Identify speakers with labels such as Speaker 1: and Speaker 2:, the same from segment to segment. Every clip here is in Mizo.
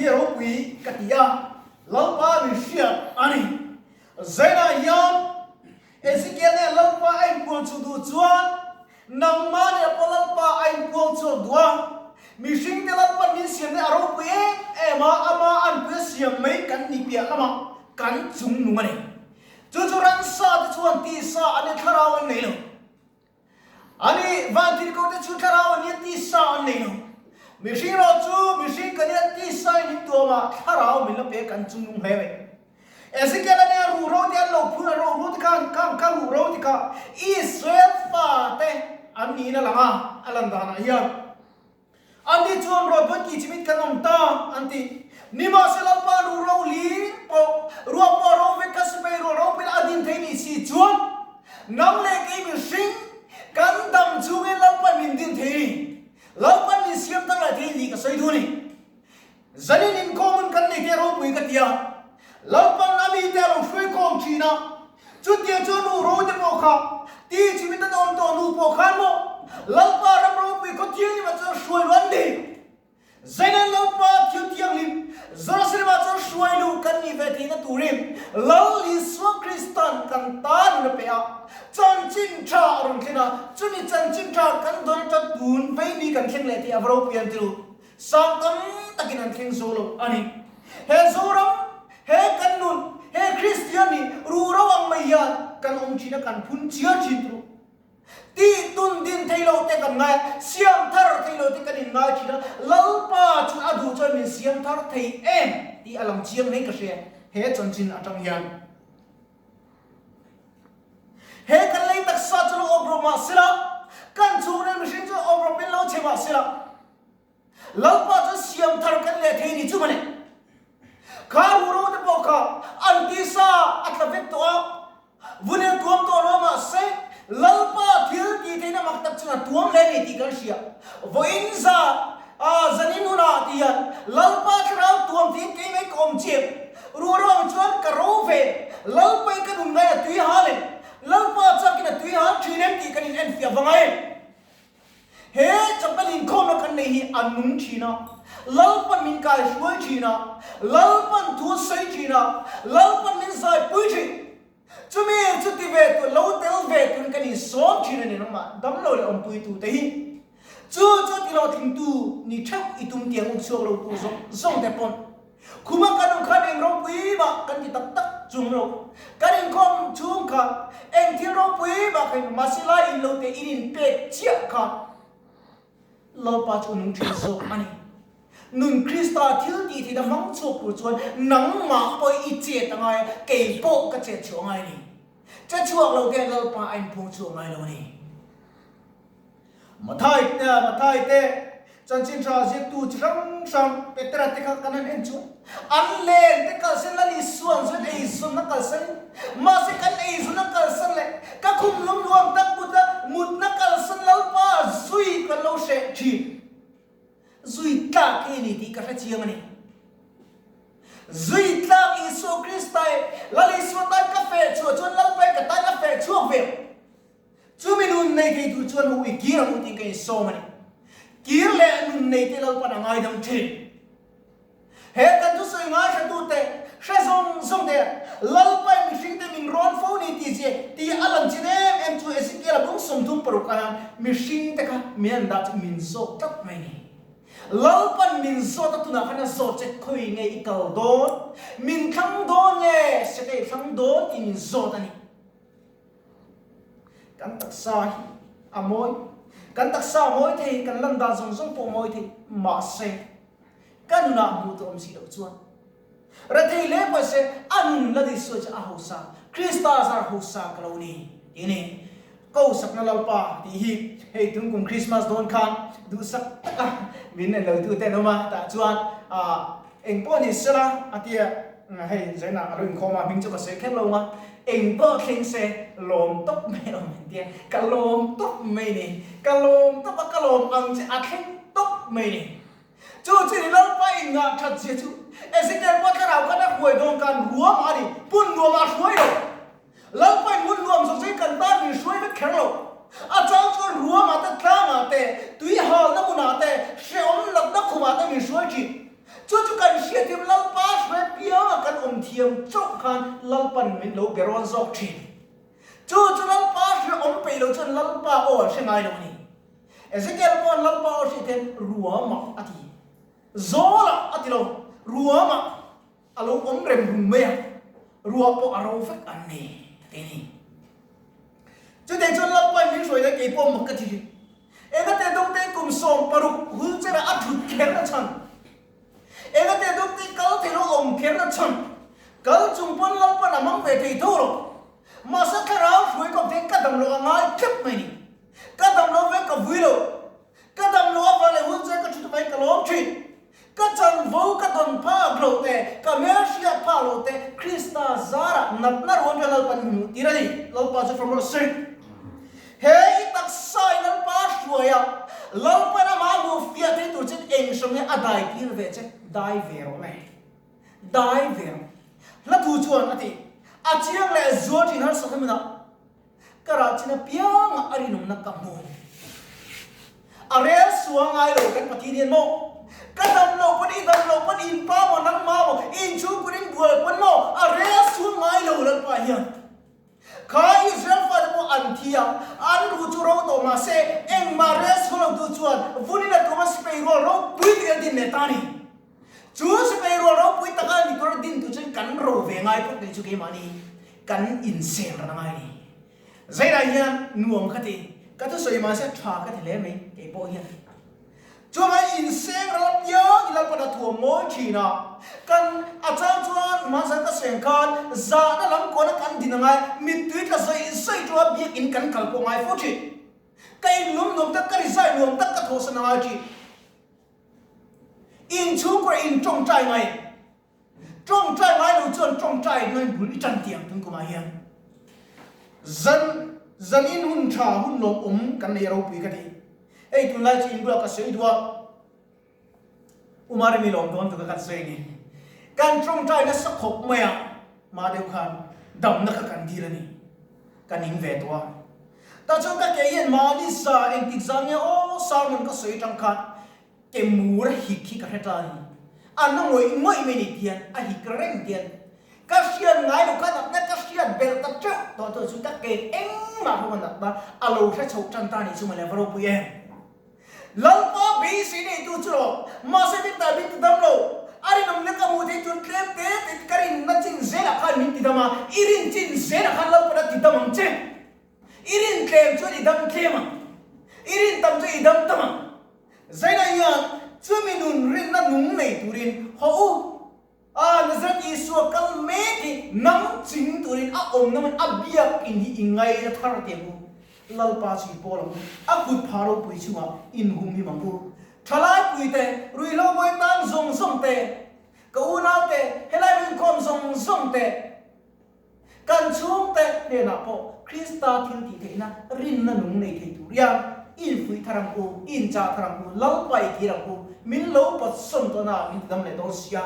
Speaker 1: hi a ropui ka ti a, Lalpa min hriat a ni. Zainah hian Ezekiel nen Lalpa a inpuang chhuak duh chuan nangmah nen pawh Lalpa a inpuang chhuak duh a. Mihringte Lalpan min siam nen a ropui em em a, ama anpui a siam mai kan ni piah lamah kan chung nung a ni. Chu chu ransa te chuan tisa an ni thlarau an nei lo. Ani, vantirhkohte chu thlarau an nia tisa an nei lo. Mihring erawh chu mihring ka nia tisa in min tuam a, thlarau min la pe kan chung nung hle mai. Ezekiel-a nia ruhro te an lo phur a, ruhro te khan khang kha ruhro te kha Israel fate an niin a lang a, a lan danah hian. Anni chuan ruahbuai tih chimit kan awm ta, an ti. Nimahse Lalpa nu ro lir pawh, ruah pawh ro vek kha sipai ruah ropui a din thei nih si chuan, nang leh kei mihring kan dam chungin Lalpan min din thei ni. Lalpan min siam tak leh thei ni ka sawi duh a ni. Zanin inkhawm kan nei te ropui ka ti a, Lalpan a mite a lo hruaikhawm thin a, chutiang chuan nu ro te pawh kha ti chimit an awm tawh nu pawh khan maw Lalpa ram ropui khaw thianghlimah chuan hruai luh an ni. Zanin Lalpa thil thianghlim Jerusalem-ah chuan hruai luh kan nih ve theihna turin Lal Isua Kristan kan tan hun a pe a, chanchin tha a rawn thlen a, chumi chanchin tha kan dawn atang tun vei mi kan thleng leh tih a va ropui an ti lu. Sang tam takin an thleng zo lo a ni. He Zoram, he kan nun, he Kristian nih ruhro ang mai hian kan awm thin a, kan phun chiar thin tur. Tih tun din thei lo te kan ngai a, siam thar thei lo te kan in ngai thin a, Lalpa chu a duh chuan min siam thar thei em tih a lang chiang mai ka hria he chanchin atang hian. He kan lei taksa chu lo awm rawh mah sela, kan chhungril mihring chu awm rawh pin lo che mah sela, Lalpa chu siam thar kan leh thei ni chu mawle. Kha ruhro te pawh kha an tisa a tla vek tawh a, vunel tuam tawh lo mahse Lalpa thil tih theihna mak tak chuan a tuam hle ni tih kan hria. Vawiin za zanin hunah ti hian Lalpa thlarau tuam tiin kei mai ka awm chiah. Ruhro ang chuan ka ro ve, Lalpa in ka nun ngai a tui hal em? Lalpa chakin a tui hal thin em tih kan in enfiah vang ai. He chapel inkhawmna kan nei hi a nung thin a, Lalpan min kai hruai thin a, Lalpan thu a sawi thin a, Lalpan min zaipui thin. Chumi chu ti ve tur, lo tel ve turin kan insawm thin a ni nangmah damlo leh awmpuitute hi. Chu chu ti hlawhtlingtu ni theuh i tum tiang uk chhuak lo tu zawng zawng te pawn. Khuma kan awm khan eng ropui mah kan ti tak tak chung lo. Kan inkhawm chhung kha eng thil ropui mah kha in mahse lai in lo te in inpek chiah kha Lalpa chu nung thin zawk a ni. Nun Krista thil tih theihna hmang chhuak tur chuan nangmah pawh i chet a ngai a, kei pawh ka chet chhuah a ngai a ni. Che chhuak lo te Lalpa a inphung chhuak ngai lo a ni. Mathai te, Mathai te, chanchin tha ziaktu chi hrang hrang Petera te kha kan han en chuan an len te kalsan la ni suan chuan eizawnna kalsan in mahse kan eizawnna kalsan leh ka khum lum nuam tak mutna mutna kalsan Lalpa zui kan lo hreh thin. Zui tlak hi a ni tih ka hre chiang a ni. Zui tlak Isua Krista e Lal Isua tan ka feh chhuah chuan Lalpa in ka tan a feh chhuak ve ang. Chumi nun nei thei tur chuan hu i kir ang u tiin ka insawm a ni. Kir leh nun nei te Lalpan a ngaidam thin. He kan thusawi ngaithlatute hre zawng zawng te Lalpain mihringte min rawn fo ni tih zia tih a lang chin em em chu Ezekiel a bung 36 a hian mihringte kha min an dah chu min zawt tlat mai ni. Lalpan min zawt a tunah khan a zawt che khawi nge i kal dawn, min thlang dawn nge sete i thlang dawn tih min zawt a ni. Kan taksa hi a mawi, kan taksa a mawi thei, kan lan dan zawng zawng pawh a mawi thei, mahse ka nunah hmuh tur awm si loh chuan rethei hle pawh se a nun la ni sual chu a hausa, Krista zar hausa ka lo ni tih a ni. Ko sakna Lalpa tih hi hei tun kum Krismas dawn khan duhsak taka min en lo tute an awm a, tah chuan Eng pawh ni sela a tia, hei Zaina a lo inkhawm a, hming chu ka sawi kher lo ang a, eng pawh thleng se lawm tawp mai lo min tia, ka lawm tawp mai ni, ka lawm tawp a, ka lawm ang che a thleng tawp mai ni. Chu chu ni Lalpa in ngah that zia chu Ezekiel pawh thlarau khan a hruai dawn khan ruam a ni, hmun nuam ah a hruai lo. Lalpa in hmun nuam zawk chu kan tan min hruai vek kher lo. A chang chuan ruam ah te, tlang ah te, tui halna hmun ah te, hrehawm natna khum ah te min hruai thin. Chu chu kan hriat. hriatthiam Lalpa hruai pianga kan awm thiam chauh khan Lalpan min lo be rawn zawk thin. Chu chu Lalpa hria awm peih lo chuan Lalpa aw an hre ngai lo a ni. Ezekiel pawh Lalpa aw hriat hian ruamah a ti. Zawlah a ti lo, ruamah a lo awm rem rum mai a, ruah pawh a ro vek an ni a ti a ni. Chutei chuan Lalpa in min hruai daih kei pawh mak ka ti. Engate dawngte kum 60 hul cherah a thut kher a chhan. Engate dawngte kal thei lo awm kher a chhan. Kal chung pawn Lalpan a hmang ve thei tho lo. Mahse thlarau hruai kawp thei ka dam loh a ngai tlat mai ni. Ka dam lo ve ka vui lo. Ka dam loh avang leh hun che ka thut mai ka lawm thin. Ka chanvo ka dawn phak loh te, ka hmelhriat phak loh te Krista zarah natna ruan ṭha Lalpan hmuh tir a ni. Lalpa chu from rawh se. He i taksa i Lalpa hruai a, Lalpan amah hmuh fiah thei tur chin eng hram nge a dai tir ve che, dai ve rawh le. Dai ve rawh. Hla thu chuan a ti, A chiang leh zual ṭhin harsat na hmunah. Ka rah chin apiangah a rinawmna ka hmu. A rel sual ngai lo kan Pathian hian maw? Ka dam loh pawn i dam loh pawn in pa maw nangma maw in chhungkut in bual pawn maw a rel sual ngai lo Lalpa hian. Kha Israel fate pawh an thi a, an ruh chu ro tawh mah se engmah rel sual lo tu chuan vunin a tum a sipai rual ropui tak in a din leh ta a ni. Chu sipai rual ropui taka ni tur a din tur chuan kan ro ve ngai phawt mai chu keimahni kan insem ran a ngai ni. Zainah hian nuam ka ti, ka thusawi mahse tha ka ti hle mai kei pawh hian. Chuvangin inseng ral apiang i Lalpan a thuam mawi thin a, kan a chang chuan hmanzan ka seng khan zahna lam kawna kan din a ngai, mittui tla zawih zawih ṭuah biakinn kan kal pawh ngai fo thin. Ka inlum nuam tak, ka rizai nuam tak ka thawhsan a ngai thin. Inchhungkawr in tawngtai ngai tawngtai ngai lo chuan tawngtai ngai bul i tan tiang tun kumah hian zan zanin hun tha hun lawm awm kan nei ropui ka ti hei tunlai chu in bulah ka sawi duh a Umaremi lawm dawn tuk a kan sawi ni kan tawngtai nasa khawp mai a mah deuh khan damna kha kan dil a ni ka ning ve tawh a. Tah chuan ka ke hian mahni za engtik zan nge aw sermon ka sawi atang khan ke mur a hik hi ka hre ta a ni. A na ngawih ngawih mai ni tian a hik reng tian ka hriat ngai lo kha natna ka hriat belh ta teuh tawh tawh chu ka ke engmah ho a natna a lo hre chhoh tan ta ni chu mawle va ropui em. Lalpa beisei neitu chu rawh, mahse min ta min ti dam lo. A rinawmna ka hmuh theih chuan tlem te te ka rinna chin zelah khan min ti dam a, i rin chin zelah khan Lalpa'n a ti dam ang che. I rin tlem chuan i dam tlem ang, i rin tam chuan i dam tam ang. Zainah hian chumi nun rinna nung nei turin haw u. A, Nazareth Isua kal mek hi nang ching turin a awmna hmun a biakin hi i ngaina thar teh ang u. Lalpa chu i pawl ang u, a kut pha ropui chungah inhum him ang u. Thalai puite, ruihhlo bawi tan zawng zawng te, ka unau te, helai rinkhawm zawng zawng te, Kan chhungte hnenah pawh Krista thil tih theihna rinna nung nei thei tur hian i infuih thar ang u, i inchah thar ang u, Lalpa i kir ang u, min lo pawtsawn tawh na min tidam leh dawn sia.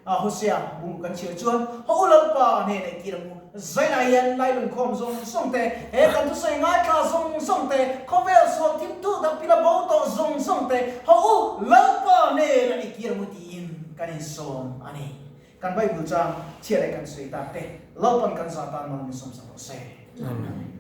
Speaker 1: Hosea bung kan chhiar chuan, Haw u Lalpa hnenah i kir ang u, Zainah hian lailunkhawm zawng zawng te, he kan thusawi ngaithla zawng zawng te, khawvel sual thim tu dak pila bo tawh zawng zawng te, Haw u Lalpa hnenah i kir ang u tiin kan insawm a ni. Kan Bible chang chhiat leh kan sawi tak te Lalpan kan zah tan mal min sawmsak rawh se. Amen.